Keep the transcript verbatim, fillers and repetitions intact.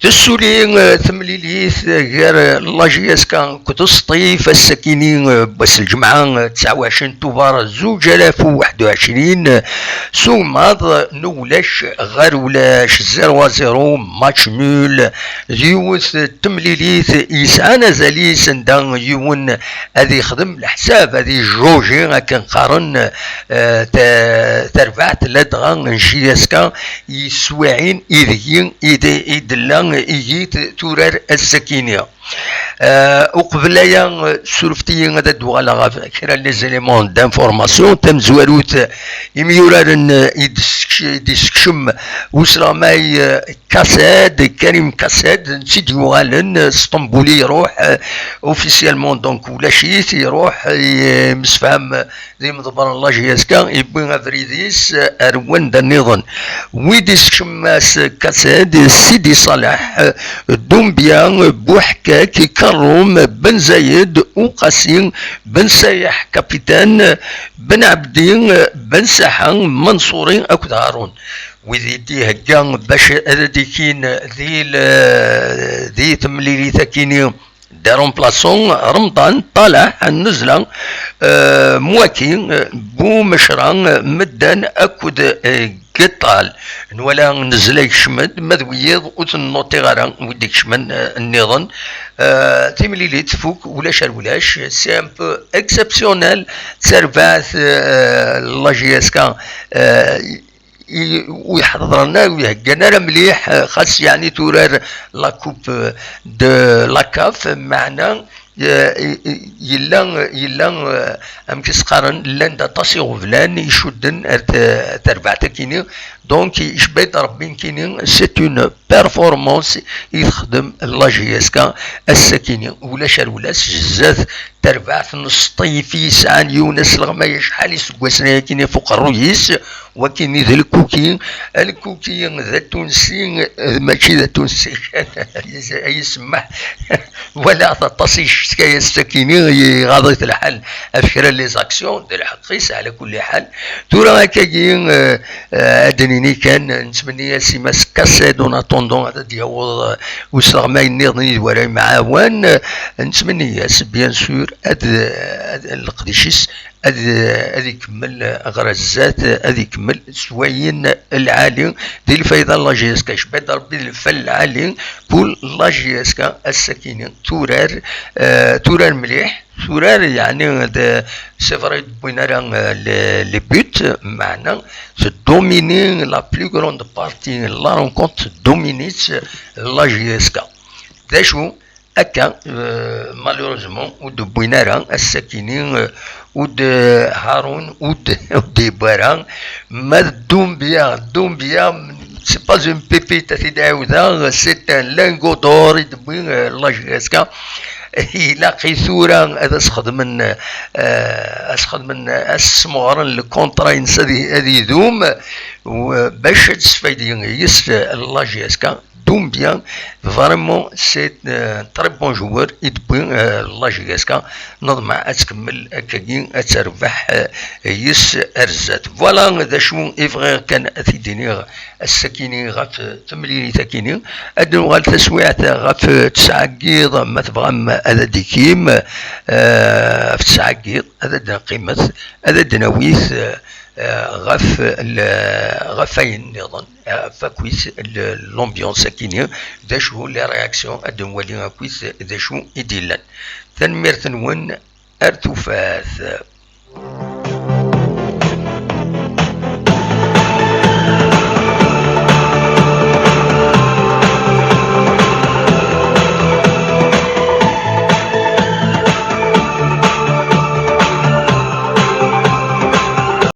Tessuli, eh, temlilit, eh, gar, eh, la J S K akked Sṭif, ass-akini, eh, n wass n lǧemɛa, eh, tesɛa u ɛecrin Tubeṛ zuǧ alaf u waḥed u ɛecrin, eh, s ugmaḍ, eh, n ulac ɣer ulac, zéro à zéro, match nul, d yiwet, eh, temlilit yesɛan azal-is, anda yiwen ad yexdem leḥsab, ad ijuji akken qqaren, eh, ta-, tarbaɛt, ladɣa n J S K yeswiɛin ideg i d-, i d-tella ihi turar ass-akini. Eh, uqbel aya, surfet-iyi ad d-uɣaleɣ ɣef kra n les éléments d'information. Tamezwarut, imyuraren, eh, i d-sek-, i d-isekcem usleɣmay, eh, Kased, Karim Kased, netta i d-yuɣalen, eh, Sṭembul i iruḥ, eh, officiellement, donc ulac-it, iruḥ, eh, yemsefham d imḍebbren n la J S K, yewwi abrid-is, eh, ar wanda nniḍen. Wid isekcem-as Kased, Sidi Ṣaleḥ, eh, Dumbia, Buḥkak, Karum, Ben Zayed, Uqasi, Ben Sayeḥ, capitaine, Ben Ɛebdi, Ben Saḥa, Manṣuri akked Harun. Wid i d-ihegga bac ad d-ikin di l-, di temlilit akini, des remplaçants, Remḍan, Ṭalaḥ, Nnezla, eh, Mwaki, eh, Bumecra, eh, Medden akked, eh, Geṭṭal. Nwala Nnezla yekcem-d, ma d wiyiḍ ur ten-nutiɣ ara, wid ikecmen, eh, nniḍen. Eh, timlilit tfuk, ulac ar ulac, c'est un peu exceptionnel, d tarbaɛt, eh, la J S K, eh, i, ur iḥeḍren ara, ur iheggan ara mliḥ, eh, xas yeɛni turar la coupe, eh, de la CAF, meɛna, eh, i, i, yella, yella, eh, amek i s-qqaren, llan-d aṭas iɣeblan icudden ar t-, tarbaɛt akini, donc icebba-d Rebbi nekkini, c'est une performance i texdem la J S K ass-akini, ulac ar ulac, zdat tarbaɛt n Sṭif i yesɛan yiwen asleɣmay acḥal iseggasen ayakini ɣef uqerruy-is, wakini d Lkuki. Lkuki d atunsi, eh, mačči d atunsi kan, ay isemmeḥ. Walaɣ-t aṭas icetkayen ass-akini, iɣaḍ-it lḥal ɣef kra n les actions, d lḥeqq-is, ɛla kulli ḥal. Tura akkagi, eh, eh, ad d-nini kan, nettmenni-as i Mass Kased, en attendant ad d-yaweḍ, eh, usleɣmay nniḍen i d wara yemɛawan, eh, nettmenni-as, bien sûr, ad, ad, leqdic-is ad, ad ikemmel ɣer zdat, ad ikemmel s wayen lɛali di lfayda n la J S K. Icebba-d Rebbi lfal lɛali, pour la J S K ass-akini turar, eh, turar mliḥ, turar, yeɛni, d, c'est vrai, ur d-wwin ara, eh, les, les buts, meɛna tdomini la plus grande partie la rencontre, tdomini-tt la J S K. D acu akka, eh, malheureusement, ur d-wwin ara ass-akini, eh, ur d-, Harun, ur d-, ur d-yewwi ara. Ma d Dumbia, Dumbia, c'est pas une pépite, ad t-id-ɛiwdeɣ, c'est un lingot d'or i d-wwi, eh, la J S K. Ilaq i tura ad as-xedmen, eh, as-xedmen, as-smeɣren le contrat-ines ad i-, ad idum, u-, bac ad tesfaydi yes la J S K. Dumbia, vraiment, c'est, euh, un très bon joueur i d-tewwi, euh, la J S K. Neḍmeɛ ad tkemmel akkagi, ad terbeḥ, euh, yes ar zdat. Voilà d acu i bɣiɣ kan ad t-id-iniɣ ass-akini ɣef, euh, temlilit-akini. Ad nuɣal taswiɛt ɣef, euh, tesɛa n yiḍ, ma tebɣam ad d-ikim, euh, ɣef tesɛa n yiḍ, ad d-neqqimet, ad d-nawit, euh, euh, ɣef l-, ɣef wayen nniḍen. Ɣef akk-is l-, l'ambiance akini, d acu les réactions, ad nwali akk-is d acu i d-illan. Tanemmirt-nwen, ar tufat.